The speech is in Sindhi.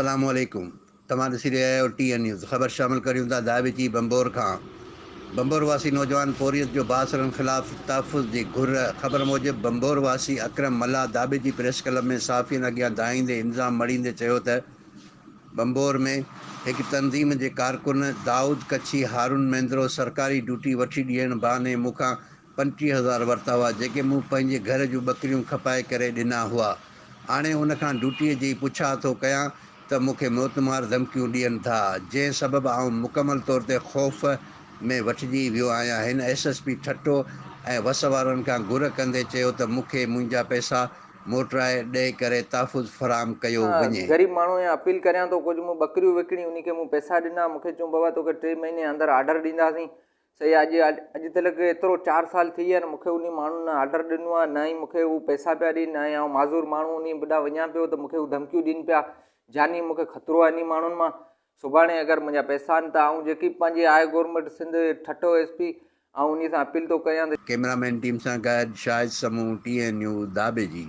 السلام عليڪم توهان ڏسي رهيا آهيو ٽي اين نيوز خبر شامل ڪريون ٿا داٻيجي ڀنڀور کان ڀنڀور واسي نوجوان پورهيت جو بااثرن خلاف تحفظ جي گهر خبر موجب ڀنڀور واسي اڪرم ملاح داٻيجي پريس ڪلب ۾ صحافين اڳيان دانهيندي الزام مڙهيندي چيو ته ڀنڀور ۾ هڪ تنظيم جي ڪارڪن دائود ڪڇي هارون مينڌرو سرڪاري ڊيوٽي وٺي ڏيڻ بهاني مون کان 25,000 ورتا هئا جيڪي مون پنهنجي گهر جون ٻڪريون کپائي ڪري ڏنا هئا هاڻي ان کان ڊيوٽيء جي پڇا ٿو ڪيان ته مون کي موتمار ڌمڪيون ڏين ٿا، جنهن سبب آئون مڪمل طور تي خوف ۾ وٺجي ويو آهيان. هن ايس ايس پي ٺٽو ۽ وس وارن کان گهر ڪندي چيو ته مون کي منهنجا پئسا موٽرائي ڏئي ڪري تحفظ فراهم ڪيو وڃي. غريب ماڻهو آهيان اپيل ڪريان ٿو ڪجهه مون ٻڪريون وڪڻي انهي کي مون پئسا ڏنا مون کي چيون بابا توکي ٽي مهيني اندر آرڊر ڏينداسين صحيح اڄ اڄ تلڪ ايترو چار سال ٿي ويا آهن مون کي انهي ماڻهن نه آرڊر ڏنو آهي نه ئي مون کي هو پئسا پيا ڏين نه ئي آئون معذور ماڻهو انهي ڏانهن وڃان پيو ته مون کي هو ڌمڪيون ڏين پيا جاني مون کي خطرو آهي انهي ماڻهن مان سڀاڻي اگر منهنجا پئسا آهن ته آئون جيڪي پنهنجي آهي government Sindh Thatta S P آئون انهي سان اپيل ٿو ڪيان ته. ڪئميرا مين ٽيم سان گڏ Shahid Samoon T N news Dhabeji.